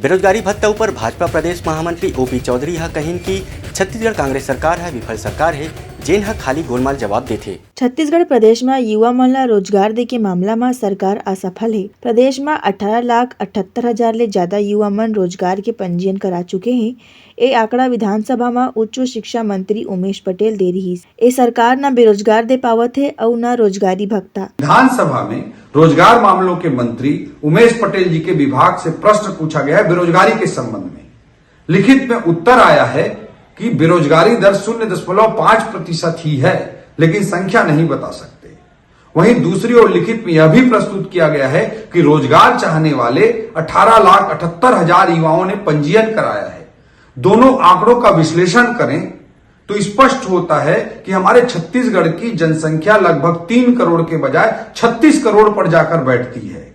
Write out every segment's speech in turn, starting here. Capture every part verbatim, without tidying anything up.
बेरोजगारी भत्ता ऊपर भाजपा प्रदेश महामंत्री ओपी चौधरी ह कहिन कि छत्तीसगढ़ कांग्रेस सरकार ह विफल सरकार हे, जेन ह खाली गोलमाल जवाब देथे। छत्तीसगढ़ प्रदेश म युवा मन ल रोजगार दे के मामला म सरकार असफल हे। प्रदेश म अठारह लाख अठहत्तर हजार ले ज्यादा युवा मन रोजगार के पंजीयन करा चुके हे। ए आंकड़ा विधानसभा म उच्च शिक्षा मंत्री उमेश पटेल दे रिहिस। ए सरकार न बेरोजगार दे पावत हे अउ न रोजगारी भत्ता। विधानसभा में रोजगार मामलों के मंत्री उमेश पटेल जी के विभाग से प्रश्न पूछा गया है बेरोजगारी के संबंध में। लिखित में उत्तर आया है कि बेरोजगारी दर शून्य दशमलव पाँच प्रतिशत ही है, लेकिन संख्या नहीं बता सकते। वहीं दूसरी ओर लिखित में यह भी प्रस्तुत किया गया है कि रोजगार चाहने वाले अठारह लाख अठहत्तर हजार युवाओं ने पंजीयन कराया है। दोनों आंकड़ों का विश्लेषण करें तो स्पष्ट होता है कि हमारे छत्तीसगढ़ की जनसंख्या लगभग तीन करोड़ के बजाय छत्तीस करोड़ पर जाकर बैठती है।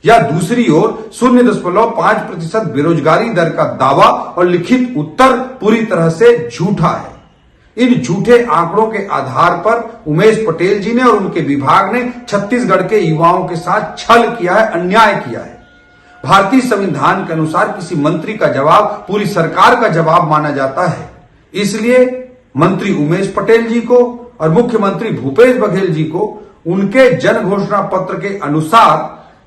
या दूसरी ओर शून्य दशमलव पाँच प्रतिशत बेरोजगारी दर का दावा और लिखित उत्तर पूरी तरह से झूठा है। इन झूठे आंकड़ों के आधार पर उमेश पटेल जी ने और उनके विभाग ने छत्तीसगढ़ के युवाओं के साथ छल किया है, अन्याय किया है। भारतीय संविधान के अनुसार किसी मंत्री का जवाब पूरी सरकार का जवाब माना जाता है। इसलिए मंत्री उमेश पटेल जी को और मुख्यमंत्री भूपेश बघेल जी को उनके जन घोषणा पत्र के अनुसार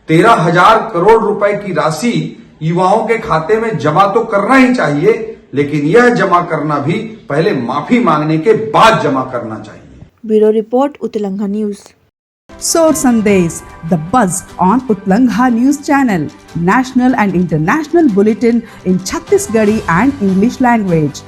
तेरह हजार करोड़ रुपए की राशि युवाओं के खाते में जमा तो करना ही चाहिए, लेकिन यह जमा करना भी पहले माफी मांगने के बाद जमा करना चाहिए। Bureau report, Utlangha news. Sor Sandesh, the buzz on Utlangha News Channel, national and international bulletin in Chhattisgarhi and English language.